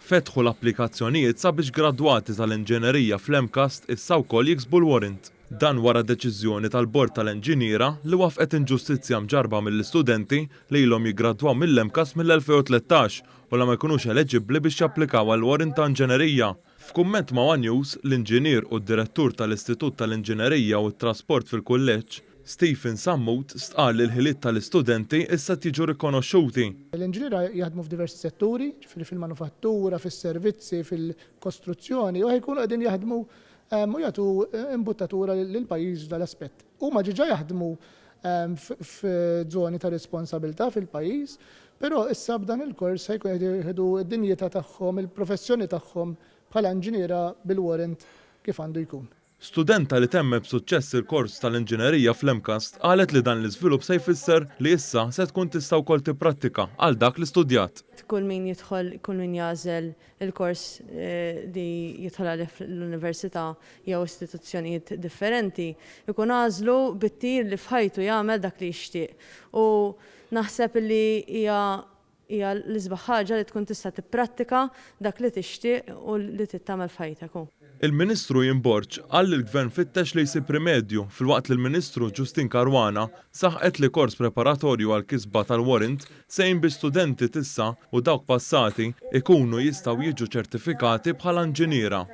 Fetħu l-applikazzjonijiet sabiex gradwati tal-Inġinerija fl-MCAST issa wkoll jiksbu l-warrant. Dan wara deċiżjoni tal-Bord tal-Enġiniera li waffqet inġustizzja mġarrba mill-istudenti li ilhom jiggradwaw mill-MCAST mill-2013 u li ma jkunux eleġibbli biex japplikaw għall-warrant ta' Inġenerija. F'kumment ma' one News, l-Inġinier u d-Direttur tal-Istitut tal-Inġinerija u t-Trasport fil-Kulleġġ, Stephen Sammut stqarr li l-ħiliet tal-istudenti issa qed jiġu rikonoxxuti. L-inġiniera jaħdmu f'diversi setturi, jiġifieri fil-manufattura, fis-servizzi, fil-kostruzzjoni u ħa jkunu qegħdin jaħdmu u jagħtu imbuttatura lill-pajjiż f'dan l-aspett. Huma ġiġa jaħdmu f'żoni ta' responsabilità fil-pajjiż, però issa b'dan il-kors ħa jkunu qed jieħdu d-dinjità tagħhom, il-professjoni tagħhom bħala inġiniera bil-warrant kif għandu jkun. Studenta li temmet b'suċċess il-kors tal-Inġinerija fl-MCAST qalet li dan l-iżvilupp se jfisser li issa se tkun tista' wkoll tipprattika għal dak li studjat. Kull min jidħol, kull min jagħżel il-kors li jidħol għalih fl-università jew istituzzjonijiet differenti, ikun għażlu bit-tir li f'ħajtu jagħmel dak li jixtieq. U naħseb li hija Hija l-isbaħ ħaġa li tkun tista' tipprattika dak li tixtieq u li trid tagħmel f'ħajtek u. Il-Ministru Ian Borg qal li l-Gvern fittex li jsib rimedju filwaqt li l-Ministru Justyne Caruana saħqet li kors preparatorju għall-kisba tal-warrant se jgħin biex studenti t'issa u dawk passati jkunu jistgħu jiġu ċertifikati bħala inġiniera.